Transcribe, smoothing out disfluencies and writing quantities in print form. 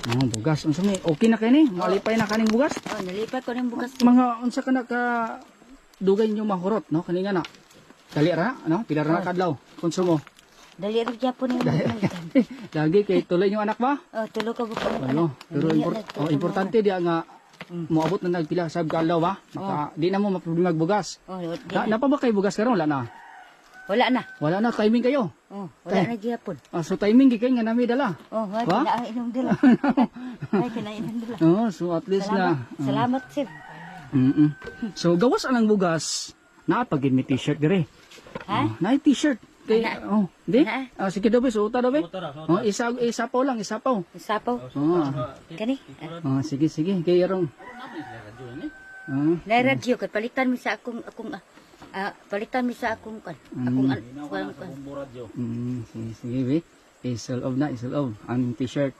Oh, bugas. Unsa may okay na kay ni? Malipay na kaning bugas. Oh, nalipay ko ng bugas. Mga unsa ka na ka dugay nyo mahurot, no? Kani nga na. Dali ra, no? Pila ra na kadlaw konsumo. Dali ra gyapon ni malitan. Lagi kay tuloy yung anak ba? Oh, tulo ka buko. Ano, pero oh, importante diya nga moabot na nagpila sa kadlaw ba? Maka, di na mo maproblema bugas. Oh, di Na, na. napa ba kay bugas karon? Wala na. Wala na. Wala na, timing kayo. Oh, wala na gyapon. Ah, so timing gid kay nga nami dala. Oh, ay Ba? kina inom dala. Ay kina inom dala. Oh, so at least Salamat. na. Salamat, sir. So gawas anang bugas, naa pa gid may T-shirt dire. Ha? Oh, naay T-shirt. Kay, Ana. oh, di? Ana. Ah, sige daw be, suota daw be. Oh, isa isa lang, isa paw. Sapaw. Oh. Kani? Oh, sige sige, kay arong. Oh, Na radyo kay palitan mi sa akong akong ah, ah, palitan mi sa akong kan. Akong an kuan kuan. Sige sige be. Isol-ob na, isol-ob ang T-shirt.